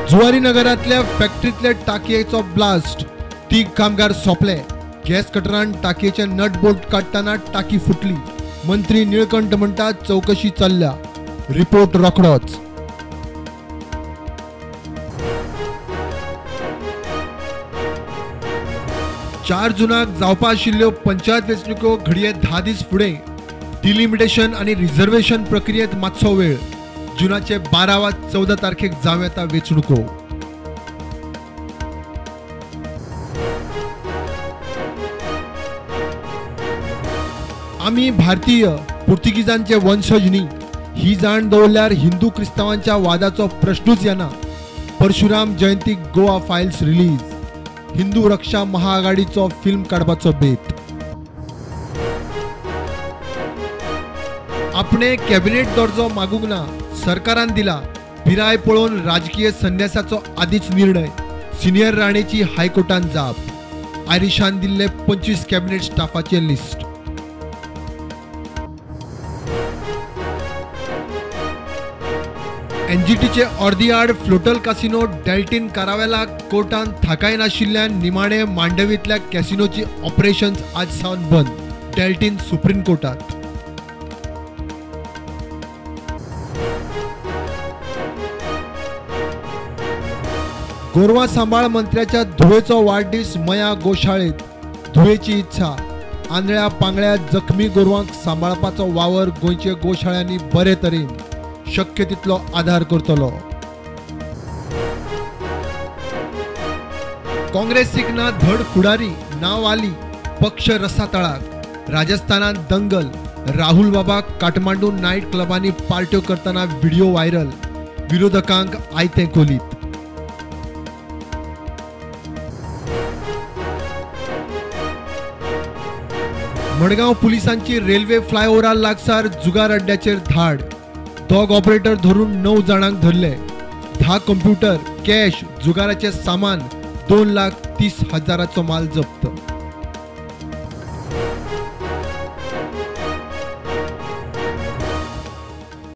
जुवारी नगरांतल्या फॅक्टरींतल्या टाकयेचो ब्लास्ट, 3 कामगार सोंपले. गॅस कटरान टाकयेचे नट बोल्ट काडटना टाकी फुटली. मंत्री निळकंठ म्हणटा चवकशी चल्ल्या, रिपोर्ट रोखडोच. चार जुनाक जावपा आशिल्ल्यो पंचायत वेंचणुको घडये 10 दीस फुडें. डिलिमिटेशन आनी रिझर्वेशन प्रक्रियेत मातसो वेळ. जुनाचे 12 वा 14 तारखेक जावं येता वेंचणुको. आमी भारतीय, पुर्तुगीजांचे वंशज न्ही ही जाण दवरल्यार हिंदू क्रिस्तांवांच्या वादाचो प्रश्नूच येना. परशुराम जयंतीक गोवा फायल्स रिलीज. हिंदू रक्षा महाआघाडीचो फिल्म काडपाचो बेत. आपणे कॅबिनेट दर्जो मागूंक ना, सरकारान दिला. पिराय पळोवन राजकीय संन्यासाचो आदीच निर्णय. सिनियर राणेची हायकोर्टान जाप. आयरिशान दिल्ले 25 कॅबिनेट स्टाफाचे लिस्ट. एनजीटीचे अर्दी आड फ्लोटल कासिनो डेल्टीन कारावेलाक कोर्टान थाकाय नाशिल्ल्यान निमाणे मांडवींतल्या कॅसिनोची ऑपरेशन्स आज सावन बंद. डेल्टीन सुप्रीम कोर्टात. गोरवां सांबाळ मंत्र्याच्या धुवेचो वाडदीस मया गोशाळेत. धुवेची इच्छा, आंधळ्या पांगळ्या जखमी गोरवांक सांबाळपाचो वावर गोंयचे गोशाळ्यांनी बरे तरेन शक्य तितलो आधार करतलो. काँग्रेसीक ना धड फुडारी, नाव आली, पक्ष रसातळाक. राजस्थानात दंगल, राहुल बाबा काठमांडू नायट क्लबांनी पार्ट्यो करतना व्हिडिओ व्हायरल. विरोधकांक आयतें कोलीत. मडगांव पुलिसांची रेल्वे फ्लायओव्हरा लागसार जुगार अड्ड्याचेर धाड. 2 ऑपरेटर धरून 9 जाणांक धरले. 10 कंप्युटर, कॅश, जुगाराचे सामान, 2,30,000 माल जप्त.